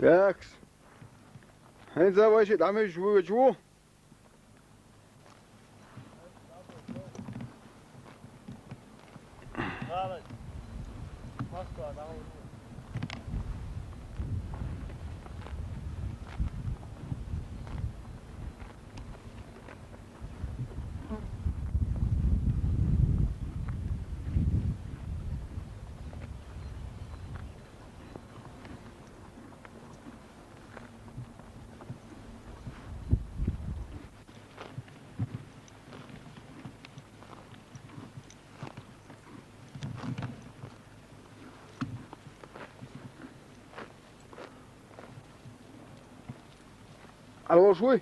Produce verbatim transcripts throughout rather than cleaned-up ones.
Яхс. ХӀинца вай ши дӀамежа вуьгуч ву. Алло, шуй?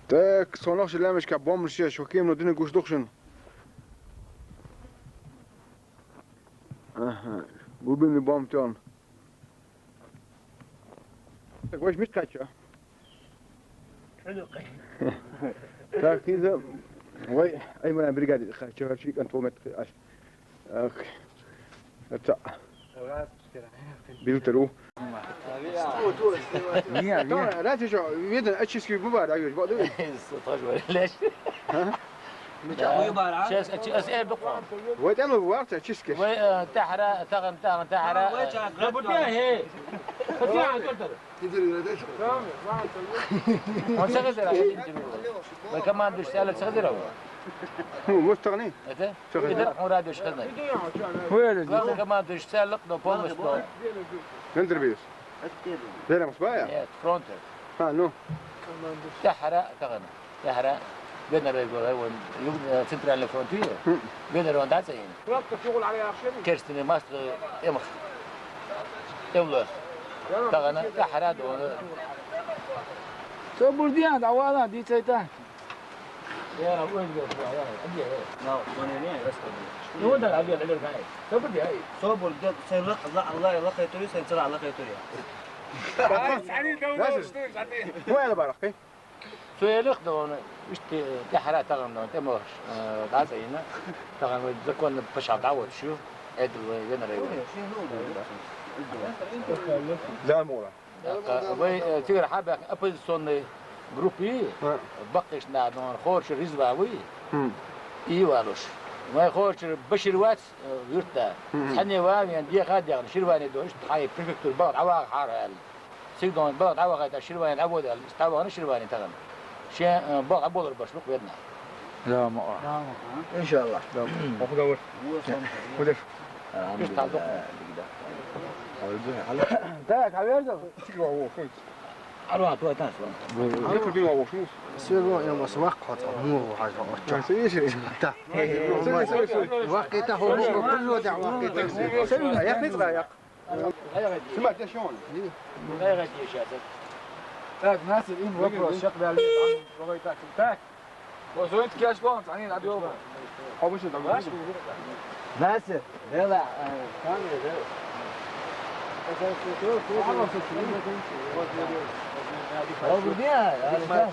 Так, сонах ши лемешка бомб шеш, хоккейм но дина гуш духшин. Аха, губини бомб тён. Так, ваш мит кача. Так, хиза. Вай, ай, мана бригади кача, чи кан томет аш. Ах. Ата. Билтеру. Не, не. Ратиш, видно, ачиски бубар, а юж, боду. Тоже леш. А? Сейчас, сейчас, э, буквально. Вот оно, вот, ачиски. Вай, э, тахра, таган, таган, тахра. Э, бутя, хе. Хотя, антон. Он сагазера, вай командующий сала сагазера. Ну, вот стороны. Это? Сагазера. Идер, он радио шхазна. Вай, главный командующий сала, но полностью. Гендербис. Берем спая? Нет, фронт. А, ну. Тахра, таган. Яхара, Венера гора, вон, юг, э, центральный фронт, вие? Хм. Венера вон дацаин. Керстини маст, э, эмх. Эмло. Тагана, яхара, дона. Со бурдиан, давала, дицайта. Я, вон, я, я, я, я. На, вон, я, я, я, я. Ну, да, я, я, я, я. Со бурдиан. Со бурдиан, сен лак, Аллах, Аллах, Аллах, хайтури, сен цара, Аллах, хайтури. Ай, сани, да, да, Насир. Что, что ты? Вай, ала барах, кай? Цо элих дона, ишти тӀехьара тагӀан дона, тӀемаш, э, дӀацӀайна. ТагӀан вай законно паша дӀавода шу. Эдл вай венарай вай. Замура. Вай, э, цигара хьабаьхна оппозиционный группи, а, баккхийча наха дона, хорча Ризва вуй. Хм. И валуш. Вай хорча Башир вац, э, юрта. Хм. Цхьанне ван вен деха дегӀна, ширване дона, ишта хьай префектура бала дӀавагӀа хьара аьлла. Цига дона бала дӀавахайта ширване дӀавода аьлла, дӀавахана ширване тагӀан. Шен, э, бала дӀаболар баш лукъ ведна. Да, ма. Иншаллах. Да. Оху давар. Худеш. Алхамдулиллах. Так, хьаверза? Цига ван вохуш. Арван туатан су. Цига ван вохуш. Свербон я мас вакъ хата, му хажа. Та. Вакъита хо, му хажа вакъита. Яхни ца як. Сима, де шон. Так, Насир, им вопрос, шак дали, так. Позвоните, кеш бон, они на дёба. Обычно там. Насир, дела, э, камера, дела. Добрый день, Александр.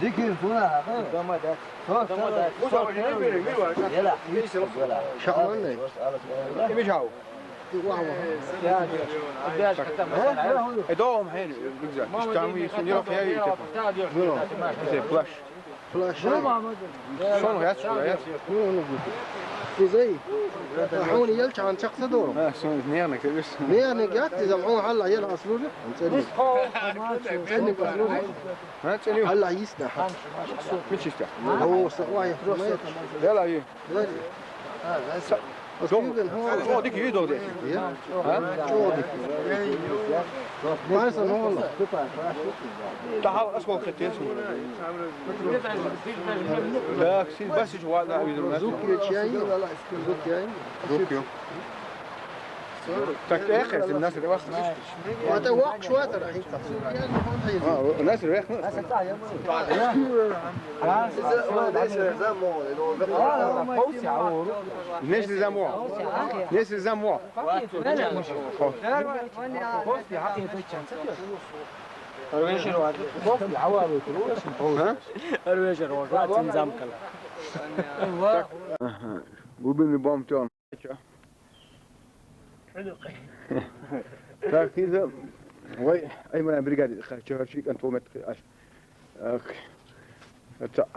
Дикин, фуна, а? Дома, да. Дома, да. Дела, дела. Шалан не. Имиш хау. Э, дом хен, рюкзак. Там и сунья хяви, типа. Плащ. Плащ. Сон гяц, гяц. Кузей. Хьуна ел чан чакса дора. А, сон нервный, конечно. Нервный гяц, иза хьуна хьалла ел аслури. Цели. Цели аслури. А, цели. Хьалла йисна. Мичиста. О, сахвай. Дела и. Чо дика ю догӀу деш? Я? А? Чо дика? Пайса нолла. Тахьал осколка тесу. Так, син басич вада видео. Зук я чай, зук я. Зук ю. Так, эхе, син нас ревах. Вата вакш вата рахи. А, нас ревах. Несил заммо. Несил заммо. Глубины бомтён. Так, хиза, вай, ай, мана бригади, ха, чё, чё, канту мет, аш. Ах. Ата.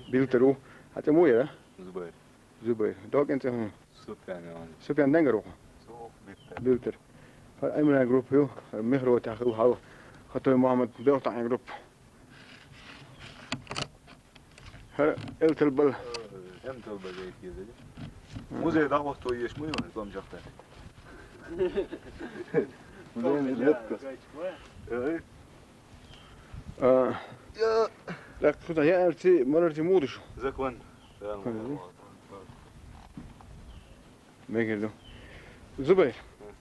Билтару. Ата муя? Зубайр. Зубайр. Дог инте хун. Супян, Иван. Супян денгар уху. Су билтар. Билтар. Ай, мана группа ю, мехро тахил хал. Хатой Мухаммад, Белтан группа. ХӀара элтал бала. Э, элтал бала ит гезели. Музей дахвахто еш муй ван, зом жахта. Музей лепка. Э? А. Я. Так, куда я арти, марарти мудыш. Закон. Мгм. Мегерду. Зубайр. Хм.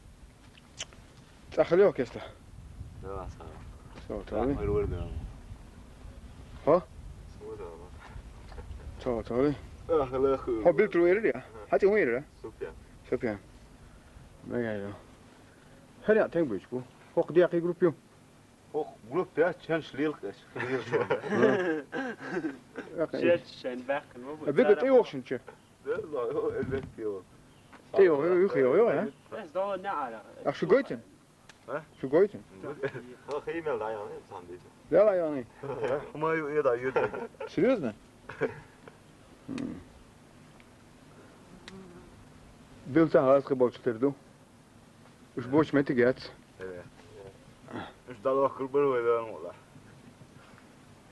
ЦӀа хиле кеста? Да, сау. Сау, тали. Мир варда. Хо? Сау, да. Сау, тали. Ах, лаху. Хо, билтар вайрия? Ага. ХӀаьта вайрия? Супян. Супян. Мегерду. ХӀара тенг бич бу. Хо, дяхи группа ю. Хо, группа я, чан шлил каш. Чан, чан бахкан, ма бу. Бигу тӀе йохшин ча. Да, да, о, элбет, йо. Тей йо, йо, йо, йо, э? Эс дала не ара. Ах, шу гойтин? А? Шу гойтин? О, химел да, яны, сам дейди. Да, да, яны. Хумаю, я да, ю да. Серьёзно? М. Билтан хас хи болчу терду. Уж боч мети гяц. Э. Уж дала хул бер вай да, вала.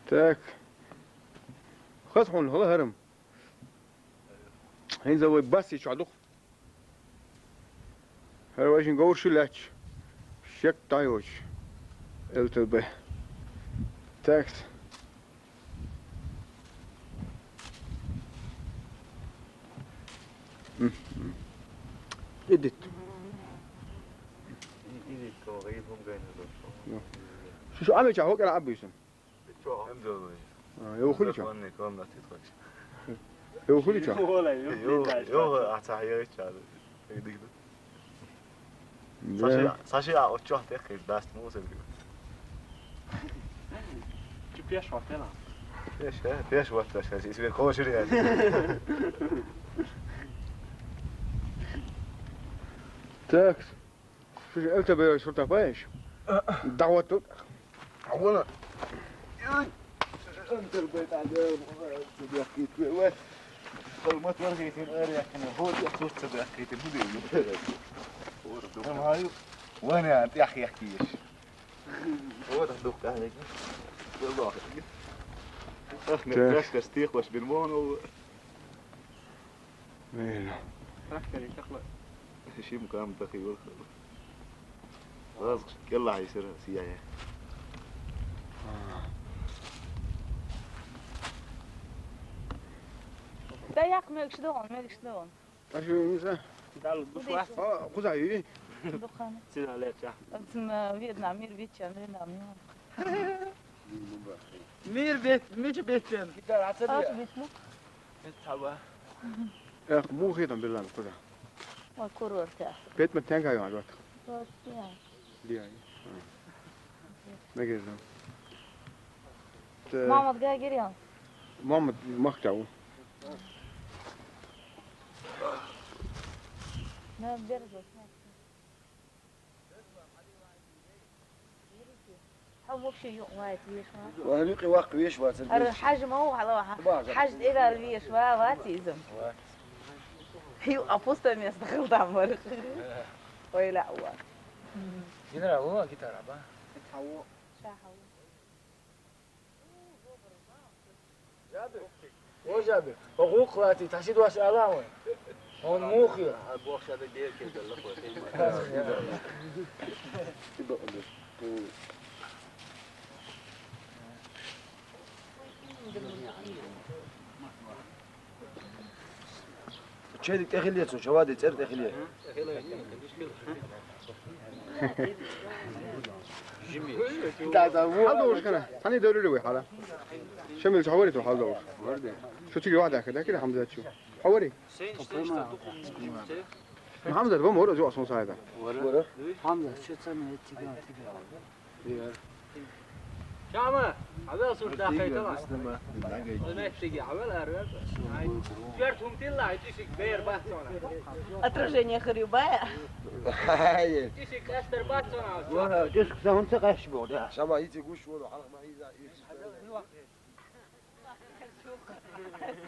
Так. Хас хун, хала харам. ХӀинца вай баси чу духу. ХӀара вай шин говр шу лаьтташ. Шек дӀайоч. Л Т Б. Такс. М, м. Идит. Ну. Шу, шу, ами ча, хокера абуйсун. А, я ухули чё? Законный комнаты точно. Я ухули чё? Ола, я ухули чё? Йо, а ца я чё? Идик да. Да. Саши, Саши, а от чё ты хер даст мусор? Чё пьешь вот это? Пьешь, э? Пьешь вот это, сейчас, если хочешь, я. Так. Шу элта бейо шурта баеш? Давату. Авона. Элта бейта да, бяхкит бе. Калмат вар хитин эр якна. Ход я сурца бяхкитин. Худи. Ор дум. Ам хаю. Ваня, ях ях киш. Вот дух калек. Йоллах. Ах, не кашка стих ваш бирмон. Мейле. Тракторе тахла. Шим кам тахи вал. Лаз кела айсер сияя. А. Да як мегш догон, мегш догон. Ашу миса. Дал душва. А, куза ю. Духана. Сина леча. Ам, э, Вьетнам, мир Вьетчан, Вьетнам, ну. Мир бет, мичи бетен. Гитар ацаби. Аш битну. Бет таба. Эх, мухи там билан куда. Ой, курорт я. Бет ма тенга ю агат. Вот, я. Диа. Мегезна. Мамат гагирян. Мамат махтау. На берзо. Хьо вообще юкъ вайта вешан вац? Ван юкъе ваккха веш вац. Ара хьажа ма ву хьала ваха. Хьажа тӀерар веш ва, вац иза. Вац. Хьо а пусто место хилда мара. Ой, ла ва. Гитара ву, гитара ба? Ша хьо. Ожаби, гъукълати ташид ваш алаван. Он мухи. Бохшада дер кедалла хойхин. Чедик тӀехилия цо, чавади цӀер тӀехилия. Хьал довш хьана. Тани дорили ви хьала. Шамил чавари ту хьал довш. Шучи вада када кида Хамзат чу. Хавари. Хамзат ва мор азу асон сайда. Хамзат чу цана тига тига. Шама, авел сур дахайтала. Олметтиги, авел арвел. Чуяр тумтилла, итишик бер бахтона. Отражение хрюбая. Итишик кастер бахтона. Ва, киш саунца каш бода. Шама ити гуш воно, халк ма иза.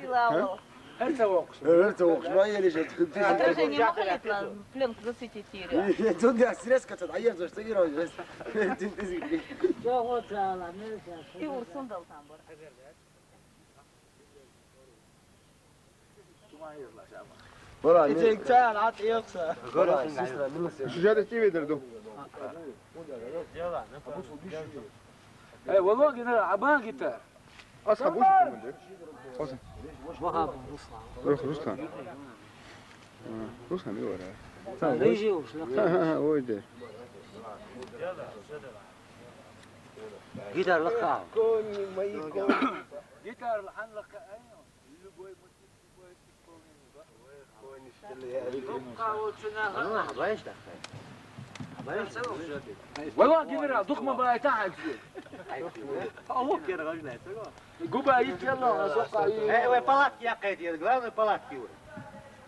Силавол. Гьар ца вокъуш. Гьар ца вокъуш. Ма ели же. Отражение ма халитла, пленка засветить ире. Зунди асирес кацад, аяр зош тагира. Чого цала, не цала. И урсун дал там бар. Вала, итик цал ат йокса. Вала, сестра, не мысы. Шужада тебе дерду. Э, вала гина, аба гита. Асхаб уж командир. Аса. Вахаб Руслан. Рух Руслан. А, Руслан не вара. Рыжий уж, да. Ой де. Гитар лаха. Кони, мои кони. Гитар лахан лаха. Любой мотив, любой исполнение. Вала генерал, духма бай тахай. Алло, кера гажна. Губа ит ялла, сока. Э, вы палатки якаете, главное палатки вы.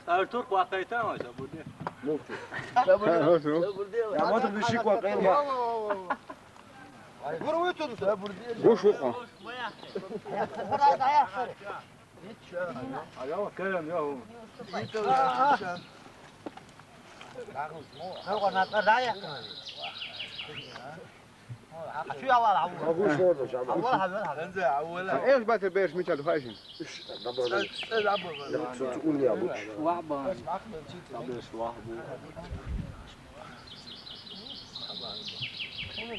Артур, палатка там, а забуде. Муфти. Забуде. Я вот биши квакай. Гуш вуха. Аял, Керем, я. Гуш вода, жама. Эш батыр берш мичад хашин.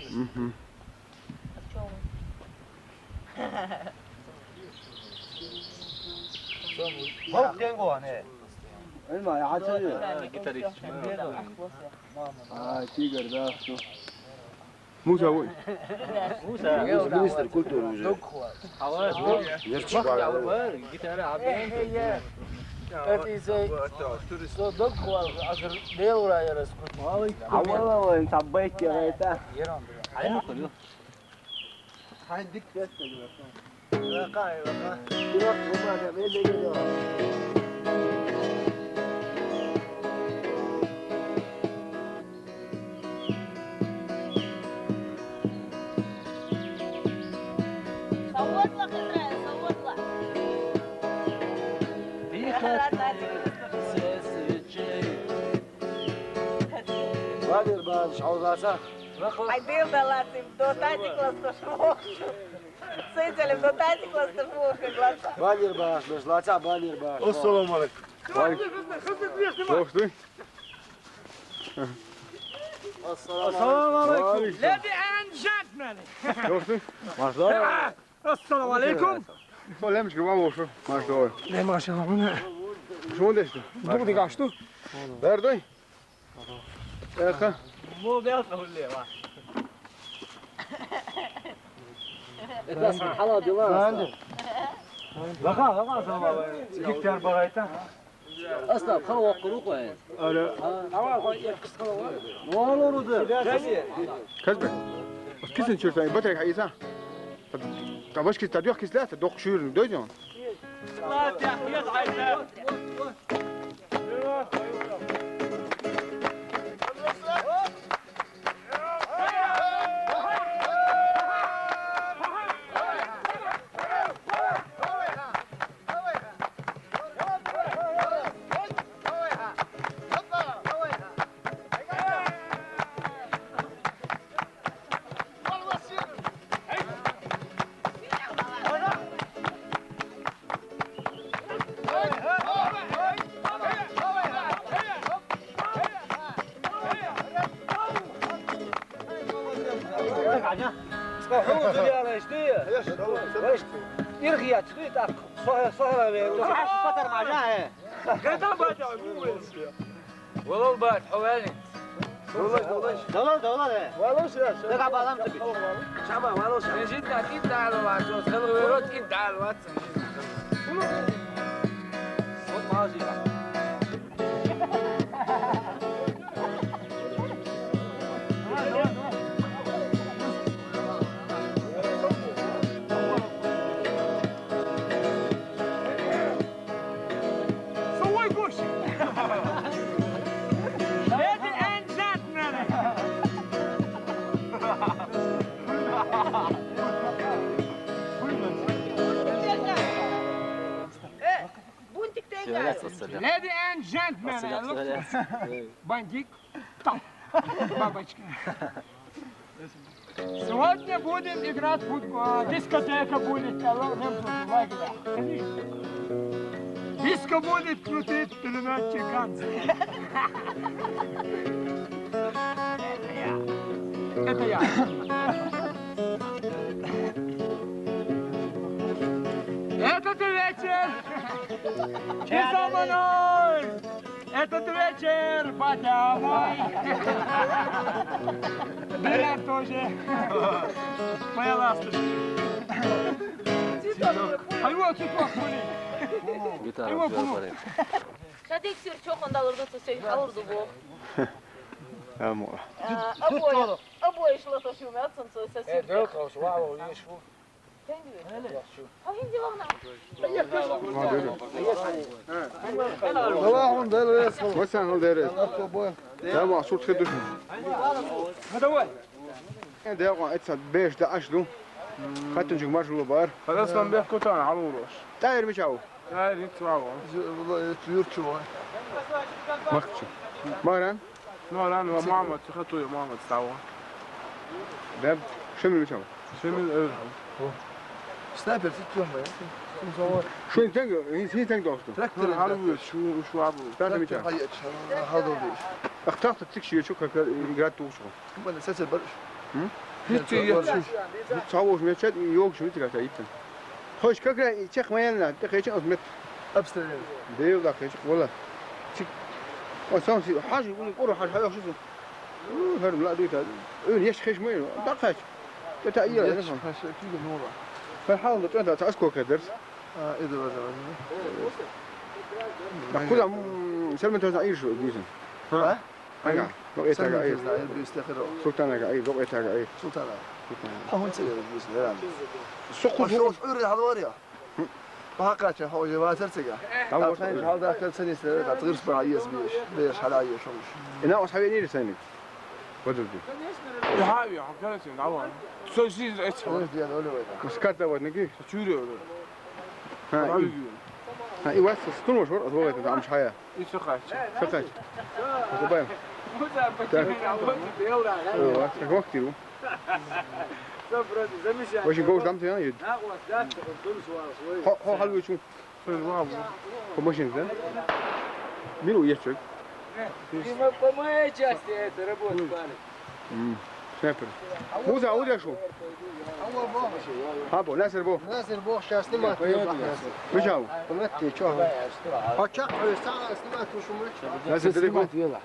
Мгм. Мгм. Гьав кенго ане. Элма, я хача. Гитарист. А, тигр, да, что? Муса, ой. Муса. Министр культуры уже. Ава, Ерчи вахт ава, гитара абен. Кати се. Со док хвал, азр дел ура ярас кут. Авала, ой, табайт я это. Ерон. Айну кулю. Хай дик дес дегиле. Вака, вака. Бирок бу бада мен дегиле. Савватла, кызрая, савватла. Дихат. Вамир бан шаузаса. Айдел далатим, дотатик ласташмох. Сыцелем дотатик ласташмох, глаза. Баннер баш, баш, лаца баннер баш. Ассаламу алейкум. Валейкум. Ох ты. Ассаламу алейкум. Ladies and gentlemen. Ох ты. Маршалла. Ассаламу алейкум. Салам, чего вошел? Маршалла. Не, машалла, мына. Шо дешти? Дугди гашты? Бердой? Эха. Мо бел улле ва. Это сан хала дела. Лага, лага, сама. Гиктар барайта. Аста, хала вакуру кой. Ара. Ава, кой, я кыстала ва. Валору да. Казбек. Кисин чуртай, батай хайса. Табаш кис, табах кис ла, та док шур, дойдон. Хьажа. Хьо хьуна ца яла иштта? Ваьш, ирх яц, дуй, тӀаккха. Со-, со хьалавер. Хьаш патар мажа, э? Гада бада, ну, вес. Валал бад, хьо ваьлин. Долаш, долаш. Долал, долал, э. Валаш, я, я. Дага балам ца бич. Шаба, валаш. Жидна кин дал вац, хьал верот кин дал вац. Вот мажа. Ladies and gentlemen. Э, бунтик тейгай. Ladies and gentlemen, look. Бандик. Там. Бабочка. Сегодня будем играть в футбол. Дискотека будет. Алло, нам тут лагеря. Диско будет крутить передача Ганс. Это я. Это я. Этот вечер. Часов ноль. Этот вечер, батя мой. Дилер тоже. Моя ласточка. Цветок. Ай, вот цветок, блин. Гитара. Ай, вот, взял, блин. Парень. Шадик сюр чокон далырды, сосей халырды бу. Амма. А, обои, обои шло то шумят, сон сосей. Э, сюр. Дрог, вау, еш, вау. Васян хал дерес. Тамам, сурт хедуш. Дагон эцад беш да аш ду. Хатунчик машгул бар. Харас там бек котан алурос. Тайр мичав. Тайр ицваво. Юрчуво. Махчу. Маран. Ну, ран, ва мама, ты хатуй, мама, стало. Да, Шамиль, вы чё? Шамиль, э. Снайпер, ты чё, моя? Шо не так, не, не так должен. Трактор, ну, арвы, шу, шу абу. Трактор, трактор, меча. Ах, так-то ты чё, чё, как, э, играть ты ушел? Бана, сетер бар. М? Хитти, я чё? Савош меча, ёк, шу, ты как-то иттен. Хош, как я, чех, моя, ты хечен, от мет. Обстреляли. Дев, да, хечен, вала. Чик. О, сам си, хажи, уни, кура, хажи, хажи, хажи. Хар мла дуйта. Ун еш хеш май, да хач. Та иела. Еш хеш кига нола. Хар хал да тонта та аскока дерс. А, иду ваза ваза. Да куда, м, серментоза иршу дизен. А? Ага. Ло этага ир. Султанага ир, ло этага ир. Султанага. Султанага. Хун се дизен. Суху. Ашо ури халвария. Бахакача хо же ватар цега. Там вот. Хал да кал сани се да тгырс ба ес биш. Беш хала ес шумш. Ина ос хавени сани. Подожди. Конечно. Хави, хакалатин, давай. Сосиз эцо. Подожди, я долю это. Ската вот ноги. Чуре. Ха, и вас стун ваш вор, отвал это там шая. И сухач. Сухач. Забавим. Так. О, так вахтиру. Всё, просто замечательно. Очень гош дам ты, а? Хо, хо, халвы чу. По машине, да? Милу есть человек. И мы по моей части это работает, парень. М, снайпер. Муза, а удя шу? Або, Насер бо. Насер бо, щас снимать. Мичав? Пометьте, чё? Хоча, э, сам снимать, уж мы. Насер далеко. Вела.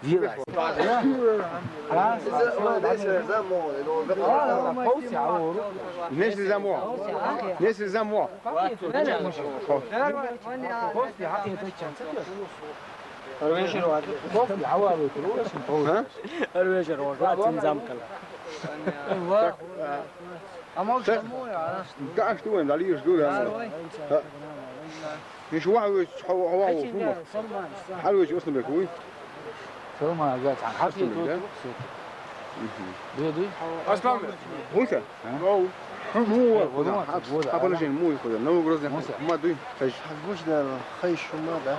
Вела. Несли замок. Несли замок. А? Так, э, так, да, что вы, дали, жду, да. Миш ваҳ веч, ҳава, ҳава, ҳава, шума. Ҳар веч усна бекуй. Салма, газ, ан хати. Усна бек, да? Дуй, дуй. Аслан. Муса? А? Вау. Муса, Муса. Апалажин, муй хода. Новый Грозный. Муса. Ма дуй. Хаш. Гуш да, хай шума да.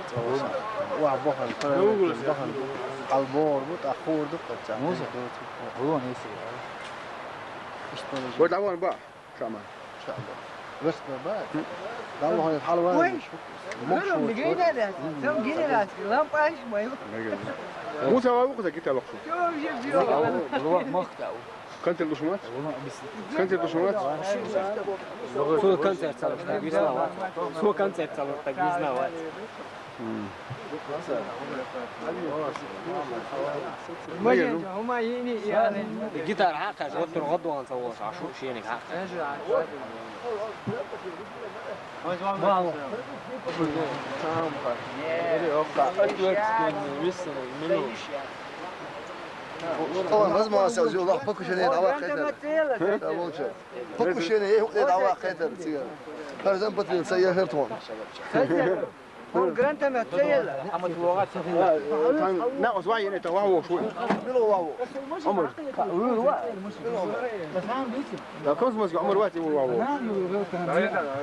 Ва бахан, Новый Грозный. Бахан. Албор, вот ахор да, Муса. Улон эси. Вот аван ба. Шама. Шама. Вест ба. Дам ва халва. Ой. Муса ва вухта гита лоху. Луа махта. Концерт луш вац? Концерт луш вац? Цо концерт ца луш, так виснавац. Цо концерт ца луш, так виснавац. Гитара хьакхаш, оттур гӀадван ца волаш, Ӏа шу шениг хьакхаш. Мало. Ой, возможно, покушение на вахетер. Да, волча. Покушение, э, э, на вахетер, цигар. Парзан патрин, са я хертон. Грантами цел. Тан на освоение это вау, шо. Било вау. Омар. Да, ком смысл, Омар, вати вау.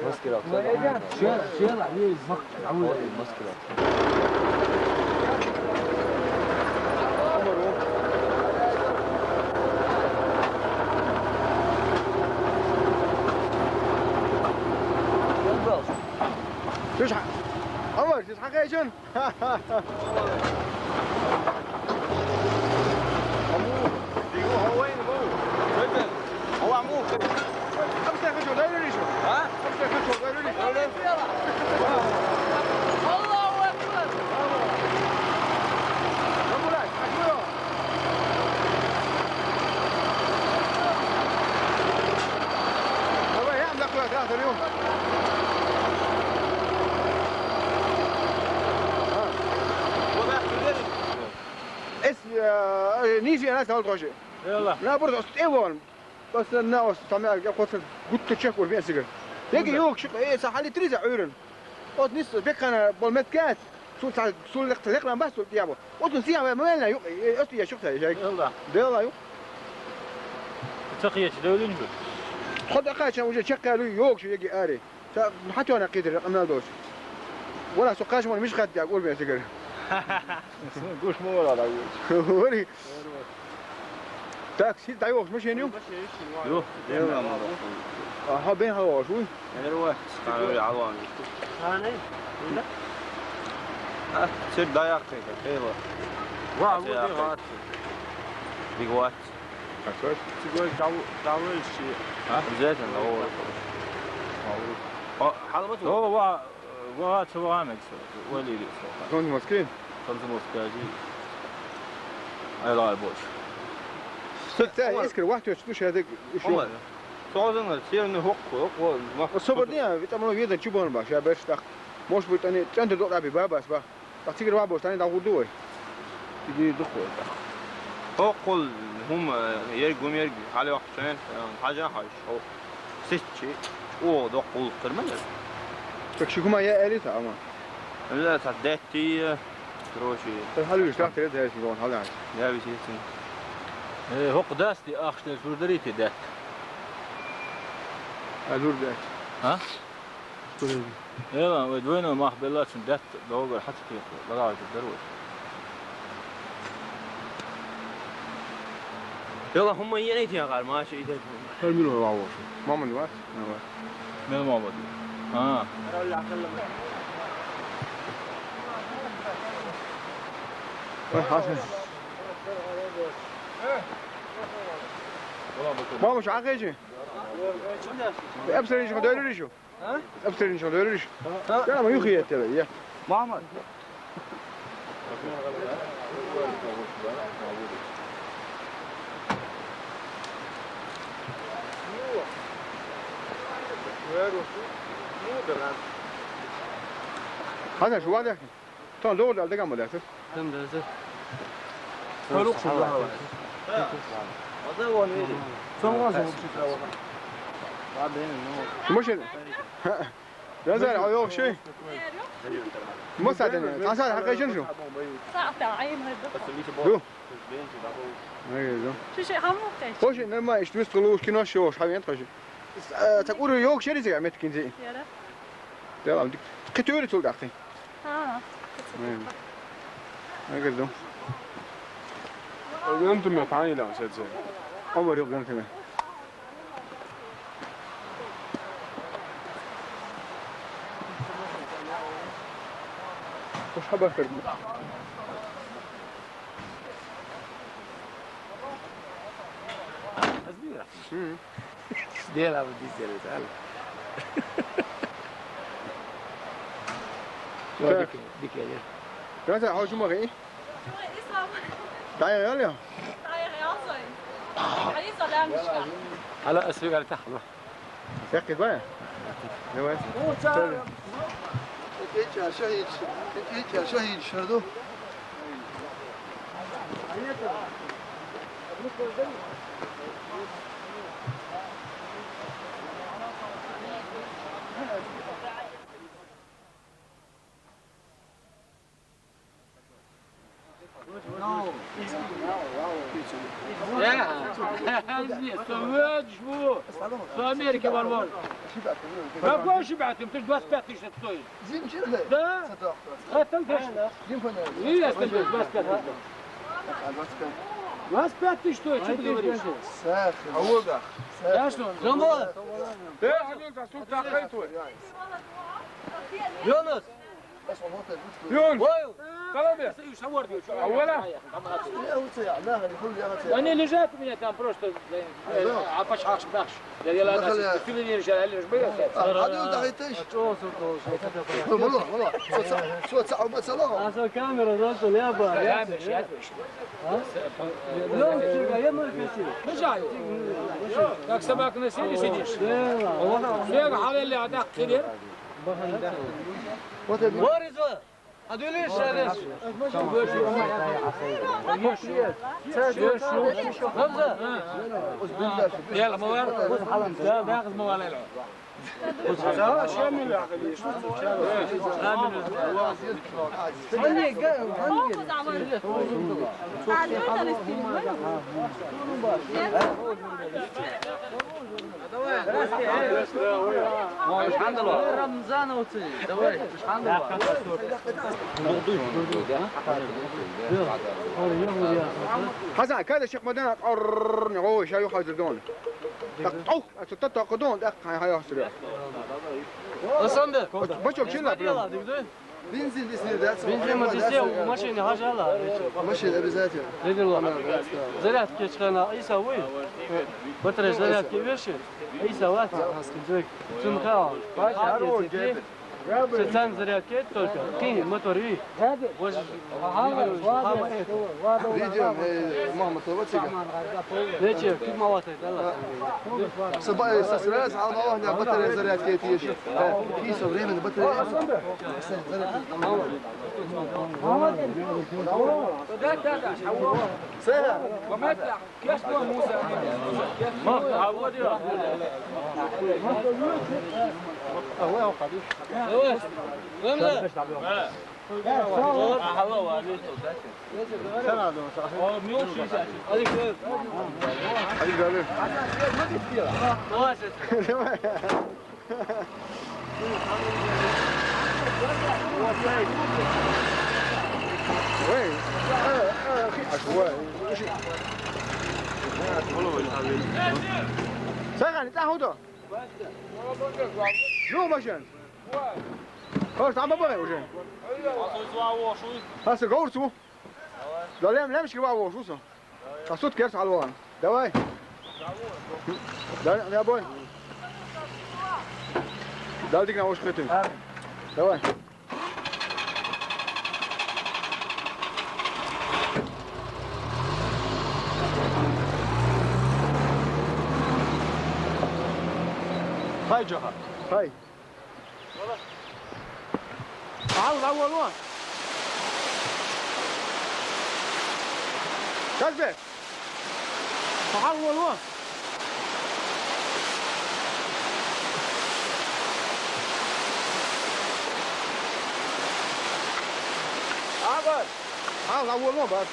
Маскировка. Маскировка. Слушай, Омар, здесь хакайчен? Эс, э, ниже нас на тоже. Набор остыван. Просто на ос там я хотел гутто чек ур бен сигар. Деги юк шик, э, са хали три за уйрен. От нис бекана бол меткат. Сул са, сул лек, лек лам бас, сул дьявол. От сия момент на юк, э, ост я шук са, жай. Дела юк. Цахиеч дөлин бу. Ход акачан уже чек калу юк, шу еги ари. Са хатёна кидир, анал дош. Вала со кашман миш хат дяг ур бен сигар. Гуш мо вала да. Вори. Так, сил дайвохш машин ю? Ю, дем ама. Аха, бен хаваш, уй. Эрва, скажи, алан. А, не? А, сир даяк, кайла. Ва, вот, вот. Бигват. Какой? Цигой дав-, давлши. А? Обязательно, о. О, халмат. О, ва, ва, чуванек, валири. Комсомольский? Комсомольский, ази. Ай, лай, бош. Сетте, искр, вахт, ю, слушай, я так, ещё. Омар. Созын, сирни хок, хок, хок, ма. Особо не, ведь там, ну, видно, чубан баш, я берш так. Может быть, они центр до раби бабас, ба. Та цигар ва бош, тани дагурду вай. Иди духу. Хоккул хум, э, ерг гум ерг, хали вахт чен, э, хажа хаш. О, сисчи. О, доккул кырман. Так ши хума я элита, ама. Ла, та детти, э, короче. Та хали виш, так, тет, тет, тет, хали. Я виш, тет. Э, хок дасти, ах, что, журдарите, дет. А, журдет. А? Эла, вай двойной мах беллачин дет договор хатки, багаж дарвой. Эла, хумма янайтин агар, маша идет. Хар мило вавош. Маман ват? Мел маман. А. Ой, хасан. Мамуш, агайжи. Эпсерин шо дойру ришо. А? Эпсерин шо дойру ришо. А? Я, ма юхи еттеле, я. Маман. Хасан, шо вада? Тон догу дал дагам дал. Там да. Парух шо. Ада вон иди. Сонга шо. Машин. Язар, ай, охши. Мосаден, тасар хакайшин шо. Саата айм хадда. Ду. Ай, ду. Ши ши хаму кеш. Хоши, нормально, иш вист луш кино шо, шавент хоши. Так ур ёк шери зига мет кинзи. Яра. Делам дик. Китюри тул дахти. А. Ай, гердум. Гантуме пани ла сеце. Омар ёк гантуме. Хош хабар кардим. مم. ديلا بدي ديلا، تعال. شو هذيك؟ هذيك يا ديلا. كذا حوش مغي. تعال يلا. هلا اسوي على تحت. يا أخي، وين؟ يا، شو؟ في أمريكا بالبول. ما كانش بعتهم، تجد واسبات تجد الطويل. زين، شو ده؟ ده؟ ستة. لا، تلقى. زين، فنان. إيه، أصلاً بس، بس، بس. بس بات تشتوي، شو بدي أوريك؟ ساخر. عوضة. يا شلون؟ جنبه. إيه، حبيبي، صوت تاخيتوي. يونس. يونس. طلبة. أولا. أنا اللي جات من كان بروست. عفش حاش بخش. يا، يلا، دخل يا. شو اللي يرجع؟ اللي مش بيا. آه، هذا يوضع يتش. والله، والله. شو تسع-، شو تسع وما تسع لهم. أصل كاميرا ذات اليابا. يا مش، يا مش. ها؟ لا، مش يا مركزي. مش جاي. داك سباك نسيني سيديش. يا حالي اللي عداك كبير. وارزة. هذول ايش هذا؟ يلا، موال. لا، داخل موال العب. رمضان وتي. حسن، كذا شيخ مدينة، قرن، هو شاي وخزردون. تقطعوه، تقطعوه، دق، هاي، هاي، هاي، سريع. Бачок, чила, прям. Бензин здесь не дается. Бензин мы здесь, машине хажала. Машина обязательно. Видел он. Зарядки чкана, и савы. Батарея зарядки веши. И сават. Цунхао. Специально зарядки только. Кин, мотор и. Видео, э, мама, то вот. Вечер, тут молотает, да ладно. Саба-, э, сосрез, а мало не батарея зарядки эти ещё. Э, и со временем батарея. Сэр. وين؟ آه، آه، في عشوائي. ساغان، تعهدوا. شو مشان؟ خلاص، تعال بابا، وجهين. هسه قورتو. لا، لا، لا، مش كبار، شو اسمه؟ قصوت كيرس على الوان. دواي. دواي، يا بوي. دواي، ديك ناوش خيتين. دواي. هاي جوهر. هاي. تعال الأول وين؟ كذبة. تعال الأول وين؟ عبد. تعال الأول وين بعد؟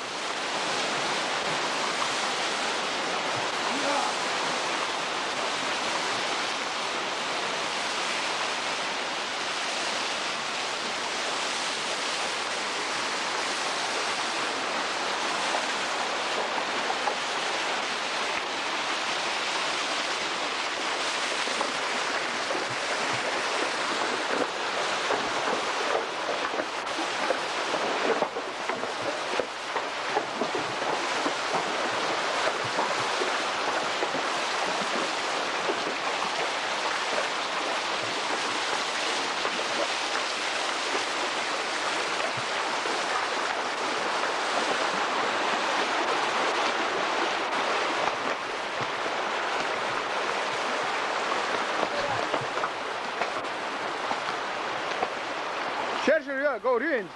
Говр юй?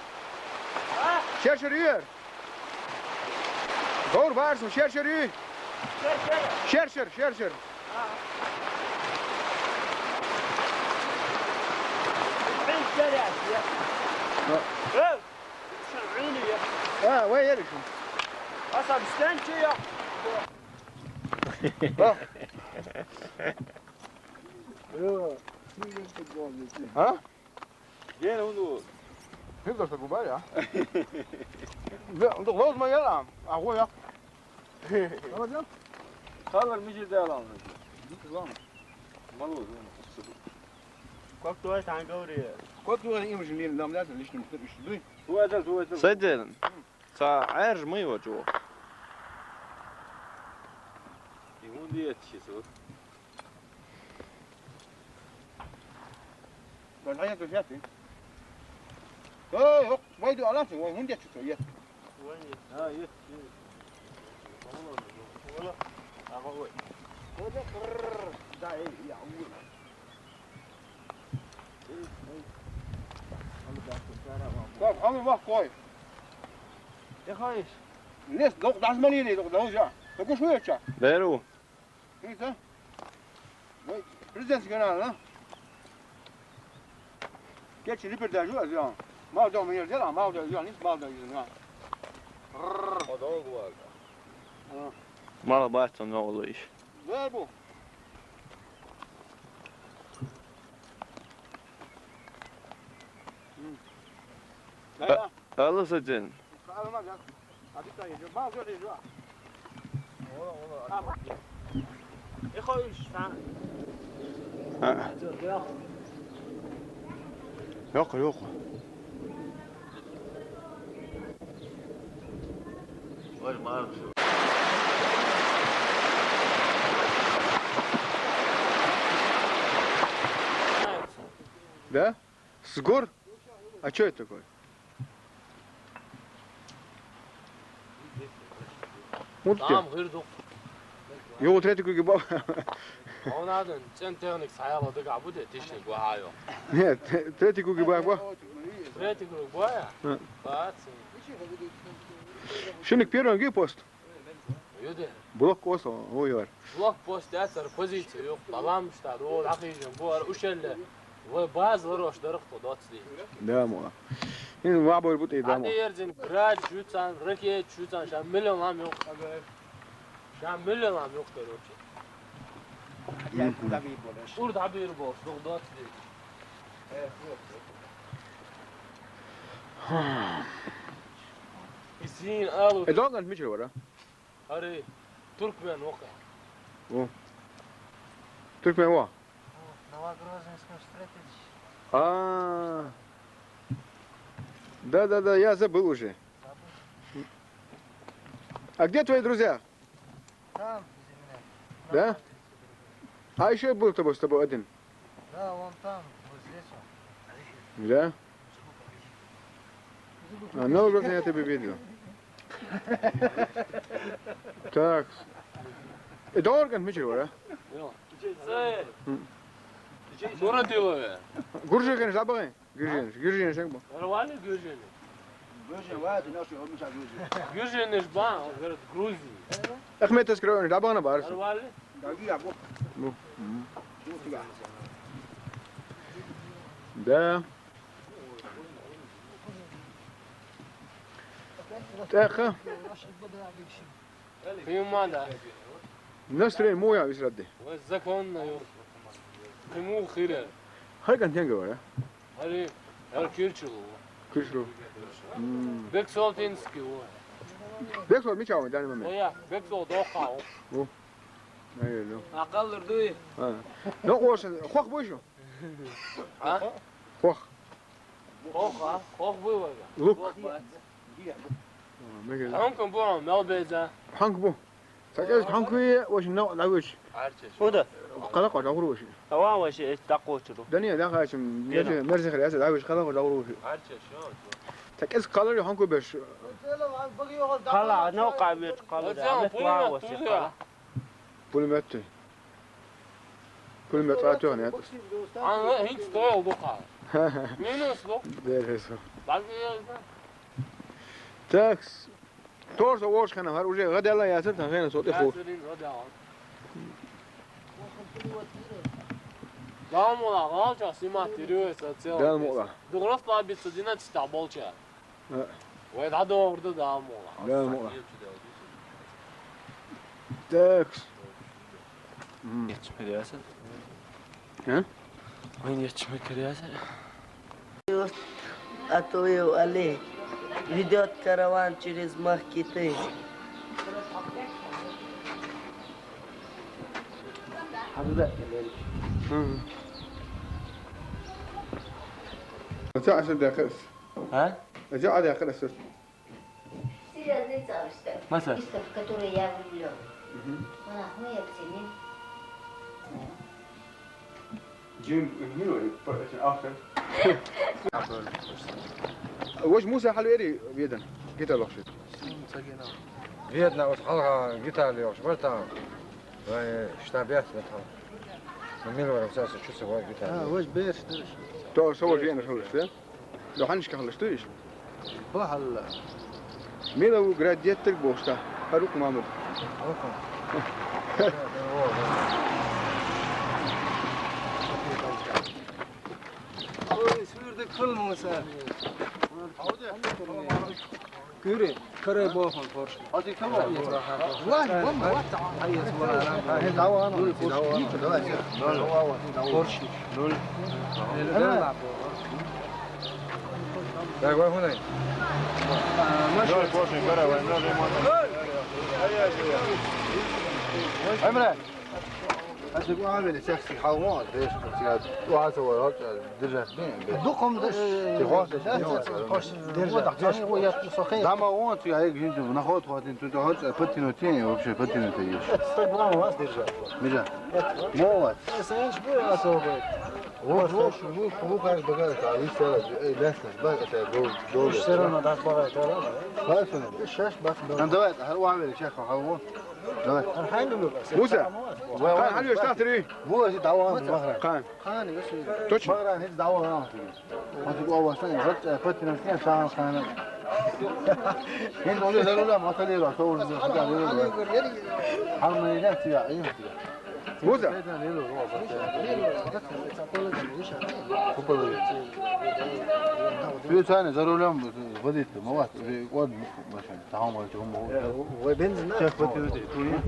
Шер-шер юй? Говр, баарсма, шер-шер юй? Шер-шер, шер-шер. А, вай, ериш. А? Гена хӀунда? ХӀинца губа, я? Лоз ма яла, а гӀо я. Кхаллар мижир дала. Малуз. Кот дуай тангаври. Кот дуай имжи лин дам дата лишним тыр иш дуй. Дуай да, дуай да. Саден. Ца Ӏаьржа ма йоцу. И хӀунда ецчи со? Вон хьаьта фиатти. Эй, хӀокху вай ду алафи, вай хӀунда ецчу со ет? А, ет, ет. Вала. Ага, вай. Вала, бррр, да, эй, я, уй. Кхо, хьалур вахкой. Де хаиш? Лес докъ дӀасмалийли, докъ дӀаужа. Докъ шу яча? Беру. Хица? Вай президентский канал, а? Кечи липер даже, а, зиан. Мал дом я дела, мал да я, нис мал да я. Рррр. Подолгу вага. А. Мало бац он новый лыж. Бербу. М. Да, да. Алла сатен. Алла ма, да. А ты что, ещё? Мало что ты ещё? Ола, ола. А, ба. Эхо иш, а. А. Йокъ, йокъ. Ой, марш. Да? С гор? А чё это такое? Вот тебе. Там гыр дукъ. Йо, третий круги баб. Он один, цен техник саяла дыга буде, тишник вахайо. Нет, третий круги баб. Третий круг боя? А. Бац. Шинник первый ги пост. Юде. Блокпост, ой, ой. Блокпост яцар позиция юк. Балам штар, ол ахижен, бу ар ушелле. Вай базлар ош дарах то доцли. Да, мо. Ин ва бой бут и да, мо. Ани ерзин град шуцан, ракет шуцан, ша миллион лам юк. Ша миллион лам юк, короче. Мгм. Урд хабир болш, дух доцли. Изин алу. Э, долго мичи вара? Ари, туркмен вока. О. Туркмен во. О, Новогрозненском встретились. А. Да, да, да, я забыл уже. Забыл. А где твои друзья? Там, земля. Да? А ещё был тобой, с тобой один? Да, он там, вот здесь он. Да? А, ну, вот я тебя видел. Так. Это орган мичи вара? Йо. М. Город Илове. Гуржи, конечно, забыл. Гюржениш, гюржениш, як бу? Нормально гюржениш. Гюржен, ва, ты наш, он мешал гюржен. Гюржениш ба, он говорит, Грузии. Ахмед, ты скрываешь, да, бана барс? Нормально? Да, я бу. Бу. Мгм. Бу, да. Да. Так, а? Понимаю, да. Настроение моя, Исради. Вот законно, ё. Кому хире? Хай контент говоря. Ари, ари кирчилу. Кирчилу. М. Бексолтинский, о. Бексол мича в данный момент. О, я, Бексол доха, о. О. Ай, ну. Акаллар дуй. А. Ну, о, хох больше. А? Хох. Хох, а? Хох бывает. Лук. Хох, бац. Мега. Ханкун бу, мел беза. Ханк бу. Сакес ханкуи, вош но лавиш. Арчеш. Худа. Кала кожа гуруш. Ава вош эс такочуру. Дани да хачим. Мерзе хряса лавиш кала кожа гуруш. Арчеш, ё. Сакес кала ханку беш. Кала, но камет кала. Ва вош кала. Пулемёт. Пулемёт цӀа тоьхна яц. Ан хӀинца тоьлла ду хьа. Минус ду. Дерриг со. Дагвиязда. Такс. Торсо вошхана хӀара уже гӀа даьлла яцар, тхан хенас со тӀе ху. Яцарин гӀа даьлла. Дала мукъ лахь, гӀалча снимать дирюется целый. Дала мукъ лахь. Дуграф лабица динаци таболча. А. Вай дӀадогӀур ду Дала мукъ лахь. Дала мукъ лахь. Такс. М. Ечча ма караьса. А? Вайн ечча ма караьса. Атуев Али ведёт караван через Махкиты. М. Ца асар дакъас. А? Ца а дакъас асар. Серьёзный цалышта. Маса. Чисто в которую я влюблён. Мгм. Она, ну, я к тебе. Джим, ну, по-, это автор. Вож Муса хьалвери Ведан. Гитар лохши. Ведна вот хьалха гитар лохш, бартан. Вай, штаб яц бартан. Ну, милварам саса чувствовал гитар. А, вож берш, берш. То, что вож Ведан, что ли? Духьанашка хьалаш туьйш? Бахьалла. Мила ву град деттарг бохуш та? Харук Мамуд. Оха. Ой, суьрдиг хила Муса. Гуьри, карай бохун хорш. Хорш. Давай, гунай. Ноль, восемь, давай, ноль, ноль. Эмре. Аса гуамели сехси халгъон, деш, я, уаза вара, держать, бе, бе. Дукхум, э, Ти хос, да, ти хос, да, хош, держать. Дама он, ти ай гинду, на ход хватин, ту ход, э, подтянуть, э, вообще подтянуть есть. Это сто грамм у вас держать. Мижа. Молодец. Э, Саныч, вы особый. Вот, вот, шуму, шуму, как бегает, а вы села, э, лестно, ба, это дол-, долго. Всё равно даст богатый, да? Слышно? Шаш бат. Ну, давай, а, уамели, сейчас, а, вот. Давай. Архангел. Муса. Вай, вай, хьалвеш тахтари. Бу ази даван махра. Кан. Кан, если. Точно. Махра, хиц даван. Вот у вас там, вот, э, подтянуть, не, сам, сам. Хин доле дарула, матали ла, то уже, хотя бы. Хам не, не, тия, э, тия. Муса. Ты, Саня, за рулём водитель, молодец, вот машина. Tamam, hocam, bu. Ve benzin de. Çek, bak, yürü, yürü.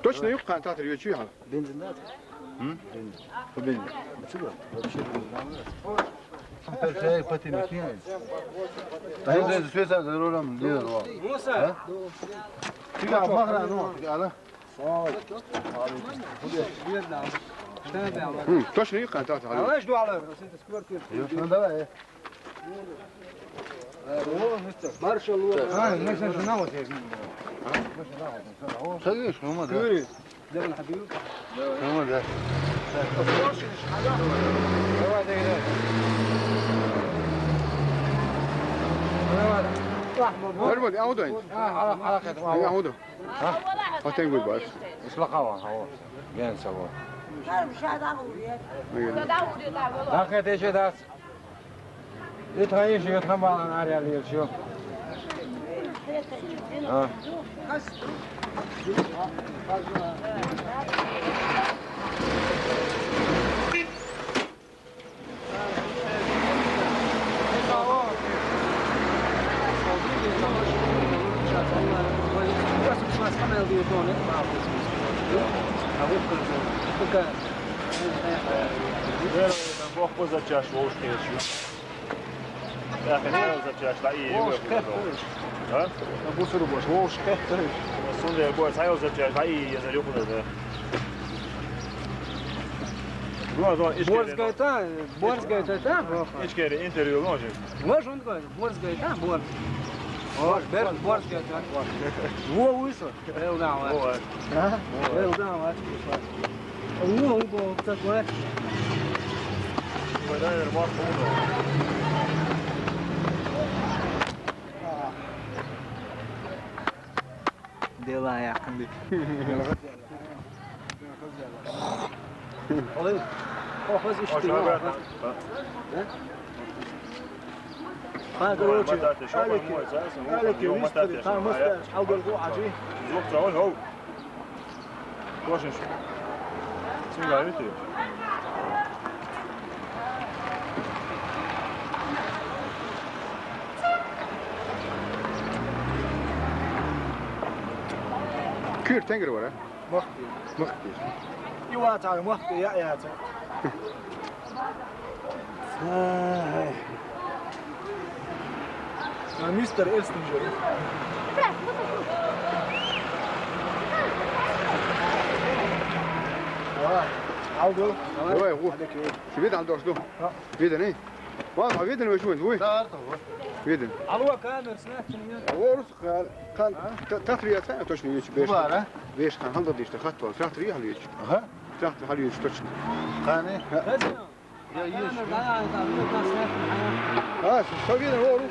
Точно юкъ кхаьчна тахтар йоций хьан? Бензин да? М? Бензин. Чего? Вообще бензин. Чай, пати, не пьян. Бензин, света, за рулём, где его? А? Чего, махра, ну, ала. М, точно юкъ кхаьчна тахтар. Давай, жду, ала. Ну, давай. Маршал. А, мы же на вот есть. Садись, ну, да. Говори. Давай, Хабиб. Ну, да. Давай, давай, давай. Давай. Нормально, а вот он? А, а, а, а, а, а, а, вот он. А? Хотя бы баш. Ислахава, хава. Ген сава. Дакъа теше дац. Ит хайиш, ит хамбалан арял йиршо. А. Бог поза чаш, вовшка ещё. Я хотел за чаш, да и его. А? Бусуру бош, вовшка. Сунде бой, сайо за чаш, да и я за рюку да. Ну, а то Борзгай та, Борзгай та, та, Ичкери интервью ложи. Вож он такой, Борзгай та, Борз. О, бер, Борзгай та. Во, высо. Эл да, ва. А? Эл да, ва. Во, во, такой. Дела якынды. Хьо хаза иштта. Ха, короче, Алики, Алики вистхилира, тхан мустарча хьалдолу гӀу Ӏажи. Зух ца вал хьо. Кошнаш. Цуьнга вити. Куьйра тенгара вара? Махти. Махти. И вацахь махти яа яца. Ай. А, мистер Элстинджер. Давай, алгу. Давай, гу. Тебе там дожду. Видно, не? Вон, а видно, вы что, вы? Да, это вот. Видно. Алло, камера, снять меня. А вот, ка-, кан-, та-, та три отца, точно не чу, беш. Бара? Беш, кан, ханда дишта, хат, вот, та три, а, ведь. Ага. Та три, а, ведь, точно. Кане? Ха. Я есть. А, что видно, вот.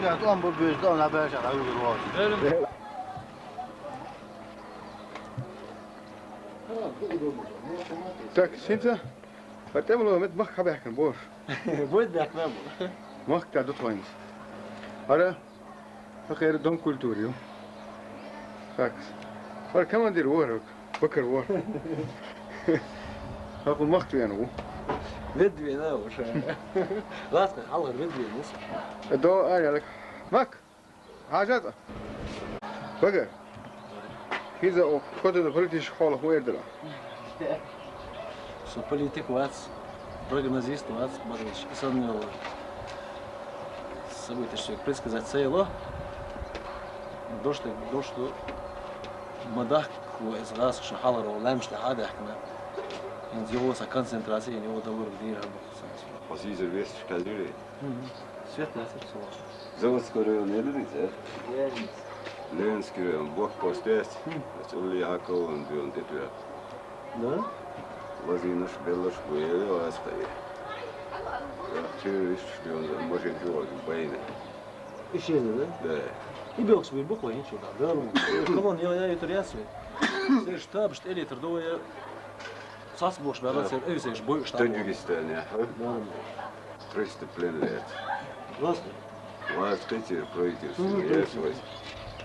Я там бы без, там на беш, а, вот. Так, синца. Хьо тӀе ма ло, мет мах хьабаьхкина, бохуш. Бойд баьхкина бу. Мах тӀе ду тхойнас. ХӀара, хӀокхера Дом культуры ю. Так. ХӀара командир вара, Бакар вара. ХӀокху мах тӀена ву. Ведвена уж. Ласка, хьалхара ведвена ву. До, а, ялак. Мак! Хьажа цкъа. Бага. ХӀинца оха кхо де политический хьолах ву эр дара. Со политик вац, прогнозист вац, бакъдолчу и санна йолу событияш соьга предсказать ца йолу. Дош тӀе, дош ду. Ма дахка ву иза гӀазкхаша хьалхара ву лаьмаш тӀехь а даьхкина. ХӀинца йолу сан концентрация, йолу далург дийр хӀара бакъ сан. Хьо сийсара весташ кхаьллирий? Мгм. Свет лаьцна со. Заводской район елира иза? Ленинский. Ленинский район, блокпост яц? Мгм. Оцу уллехьа колонна доьлху тӀетоьхна. Да? Лазийнаш, беллаш бу, елла вац кхаъ. Террористаш доьлху машина чу вогӀу байна. И шезна, да? Да. И белхаш бийр бу кхо хӀинца чу, да. Колонна ял яйтур яц вай. Церан штабаш тӀелетар ду вай. Цхьацца бохуш баьлла церан, ой, церан бойуш там. Таджикистане, а? Да, да. Триста пленных лаьцна. Просто? Вац кхетира правительство, мгм, яц вай.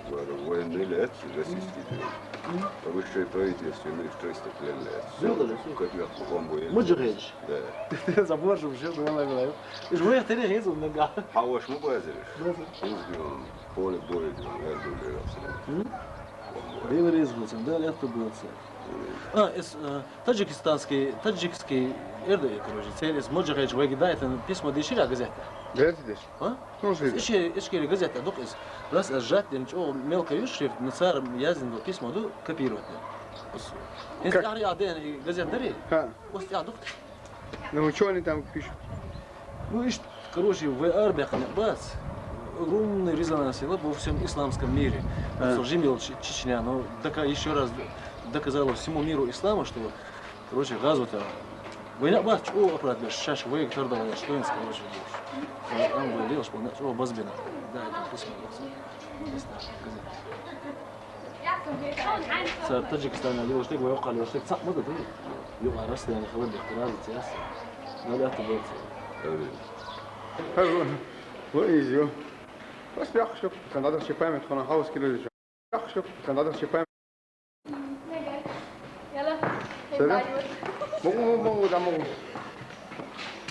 Вара военный лаьцна, российский. Мгм. А высшее правительство, ну, триста пленных лаьцна. Всё. Всё, да, всё. Котвяк бухом будет. Муджахедж. Да. Заборжу уже было, было. Уж вай тери хезу нага. Хьан ваша ма базараш? Базар. Узгон, поле боя, вердугеров. Мгм. Дела реза хилла цунна, Дала аьтто бойла церан. А, эс, а, таджикистанский, таджикский, эр ду и, короче, церан эс муджахедж вайга дайтан письмо дийшира газетехь? Газетехь деш. А? Ну, что это? Иши-, Ишкери газетехь ду-кх иза. Раз ас сжать дина чӀогӀа мелко ю шрифт, но цара яздина долу письмо ду копировать дина. Ас, эс как? ТӀаьхьа а дена и газета дарий? Ха. Ас тӀаьхьа ду-кх. Ну, что они там пишут? Ну, ишт, короче, вай арабаьккхина бац. Огромный резонанс елла во всём исламском мире. А. Со жимел Ч-, Чечня, но дока-, ещё раз доказала всему миру ислама, что, короче, газвата вайна бац, чӀогӀа аппарат беш, шаьш вайга тардала еш, вайнас, короче, беш. Ам вай лелаш, вайна чӀогӀа базбина. Да, это письмо бац. Цара Таджикистана лелаш дерг, вай оккхал лелаш дерг цхьаъ ма ду, дуй? Юкъара расстояние хилар дерг разница яц. Нагахь ту бац. Амин. Хьо, хьо иза ю. Ас бехк шу, сан дадах ши память хана хаус кило. Бехк шу, сан дадах ши память. Яла. Сера? Могу, могу, да, могу.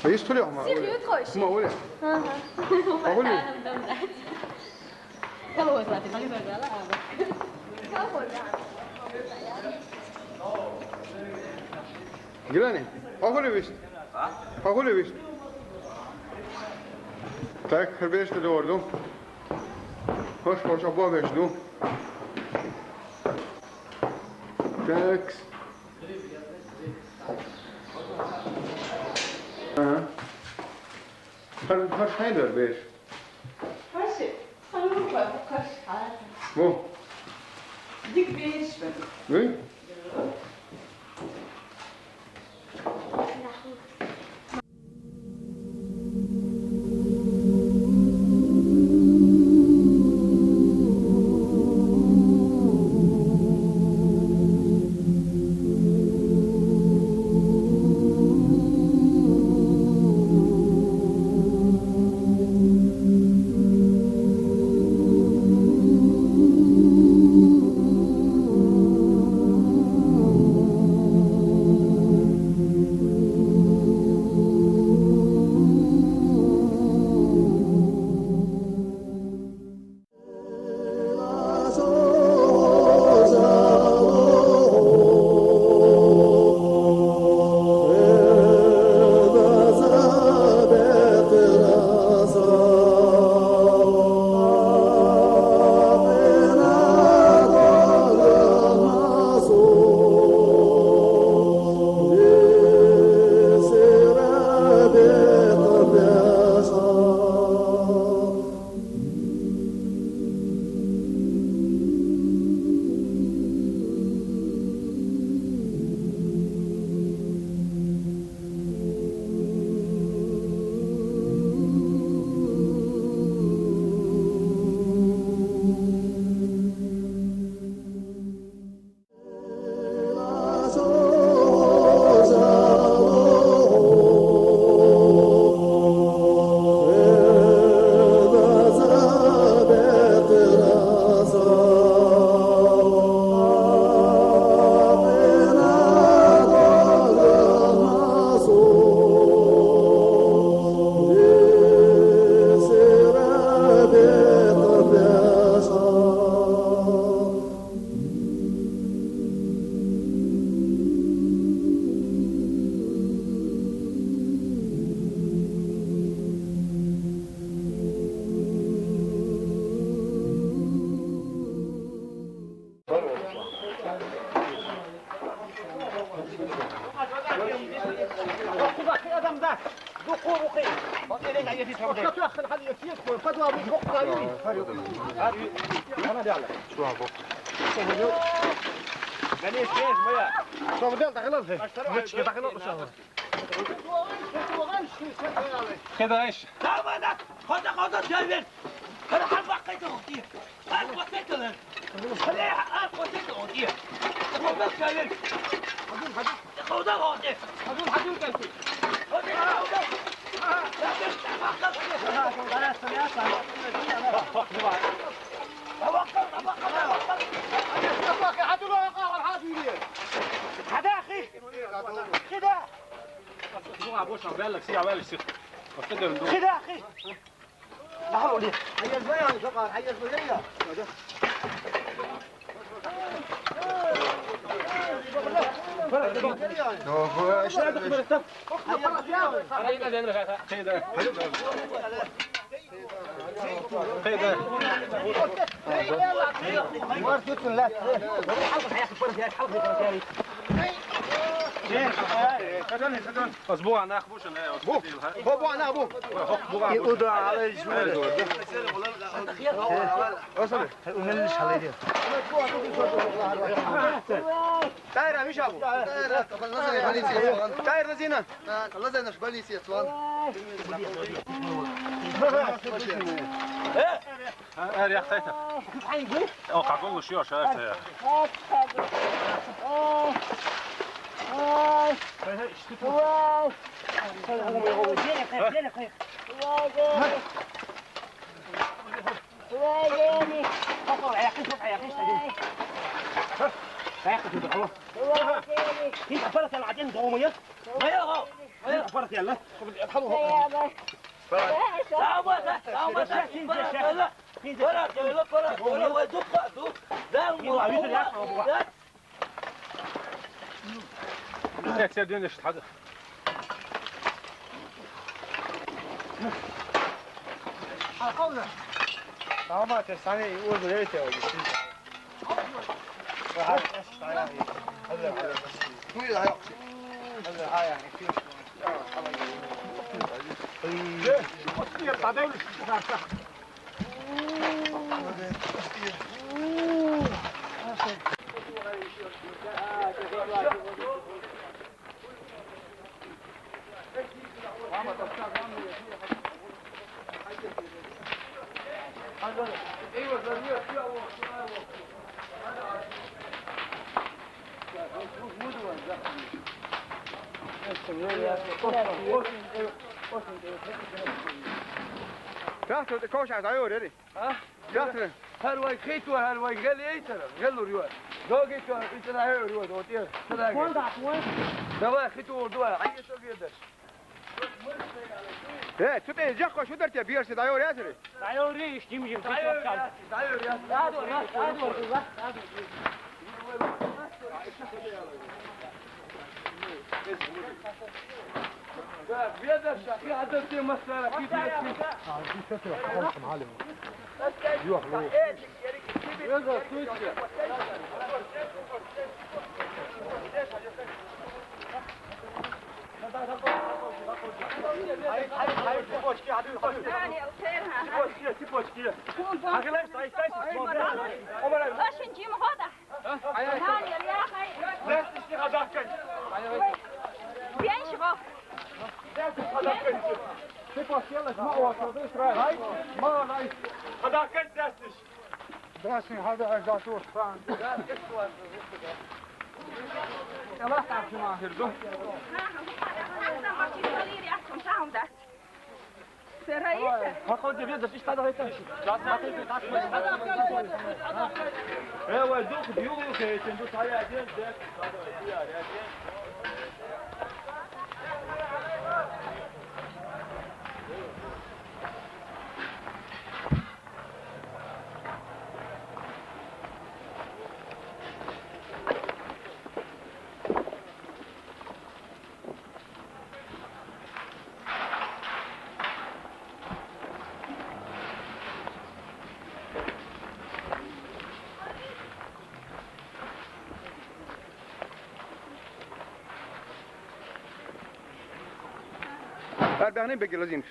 А есть туре, ма? Сих ют хойш? Ма, оля. Ага. А, оля? Гилани, хьо хӀун вист? Хьо хӀун вист? Так, хӀара бераш тӀе догӀур ду. ХӀорш, хӀорш, обо бераш ду. Такс. Ага. ХӀара, хӀара шайн дара бераш? Хьаьши, хьан ву бу каш хьара? Ву. Дика беш бара. Вуй? Куда ты, Адам, да? Духу, рухи. Вот я не знаю, если что. Что ты, охрана, если есть, то подвал, мы бог, да, и. Она дала. Да не, здесь моя. Что вы делаете, охрана? Мальчики, охрана, что? Кидаешь. Да, да, да. Ходи, ходи, я верь. Ходи, ходи, ходи, ходи. Бу, бу, бу, она бу. Бу, бу, она бу. И удо алай жура. Осана. Умелиш алай дия. Тайра, Миша бу. Тайра, Зина. Лазанаш больница, Сван. Эр яхтайта. О, как он лучше, ша, это. Tráhtar, de kóšā, tā jau ir arī. Ha? Tráhtar. Her vay kıytu, her vay gel eytara. Gel uruyor. Do kıytu, kıytu da her uruyor, do tiye. Davay kıytu ordu var. Hayır, çok iyidir. E, tut e, cakko şu dert ya, bir yerse tā jau ir ātri. Tā jau ir, es ņemšu Tā jau ir, tā jau ir. Tādu, tādu, tādu. Здравствуйте, Хада Азатур. Давай так, Жумахир, ду. Сыроиса. Хоходи, видишь, ишта давай так. Э, вай, дух, дюгу, хейтин, ду, тая, ден, ден. Ар бегӀнен бегила зинаш.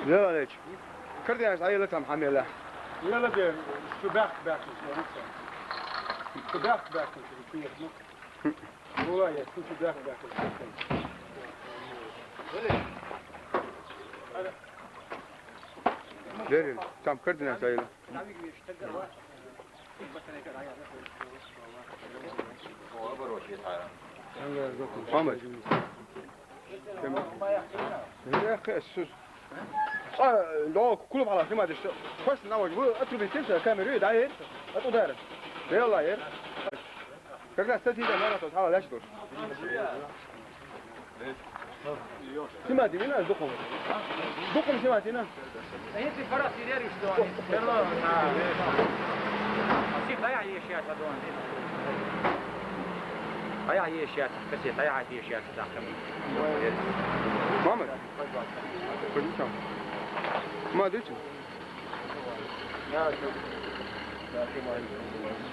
Лела леч. Кардиаш айла там хамела. Лела де, шу бах бах. Шу бах бах. Валлахи, я слышу, бах, бах, бах. Верил, там кардинал Саил. Мамы. Эх, Иисус. А, да, клуб ала, снимать, что? Просто на вот, вы отрубите камеру, да, это? А туда. Белая. Как раз с этим, да, тут, ала, дальше тут. Снимайте, не надо, духом. Духом снимайте, на. Да если пора сидели, что они, всё равно, а, а всегда я ещё это думаю, видишь? А я ещё это, кстати, а я ещё это, да, там. Мама? Пойдём. Мама, идёте?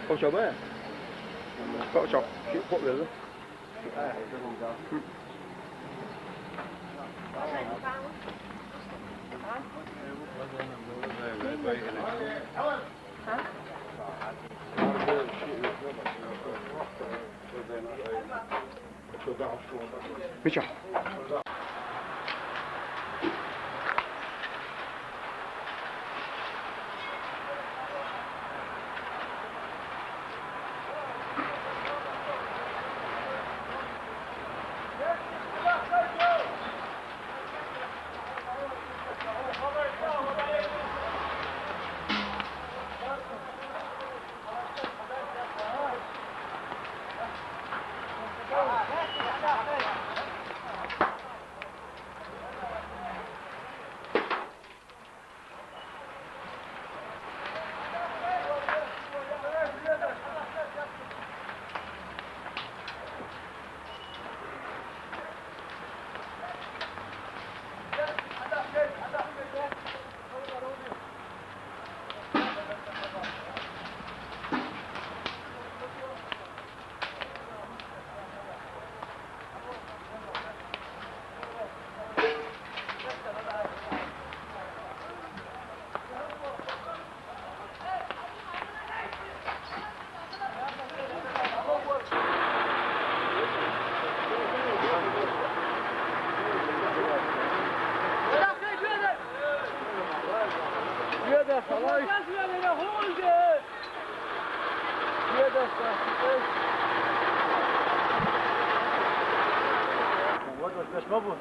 О, чё, бля? О, чё? Чё, кот, бля? Мича.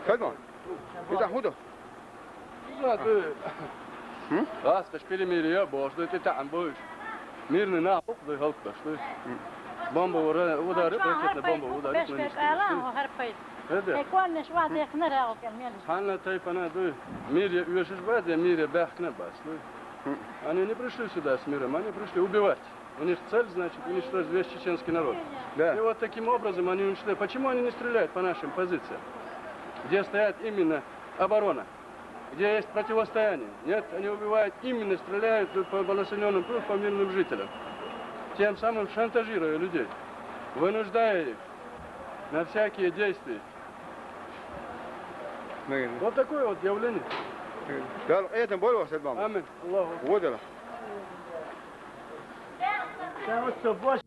Кадма? Ида худа? М? Аз каш перемирие бошли, ты там будешь. Мирный нахуй, ты help, что ли? Бомба ура-, ударит, ракетная бомба ударит на них. Это? Ханна тайпана, да. Мир я уешишь базе, мир я бяхкна бас, да. Они не пришли сюда с миром, они пришли убивать. У них цель, значит, уничтожить весь чеченский народ. Да. И вот таким образом они уничтожают. Почему они не стреляют по нашим позициям, где стоят именно оборона, где есть противостояние? Нет, они убивают, именно стреляют по, по населённым пунктам, по мирным жителям. Тем самым шантажируя людей, вынуждая их на всякие действия. Мгм. Вот такое вот явление. Мгм. Амин. Аллаху акбар. Вот это. Sen o boş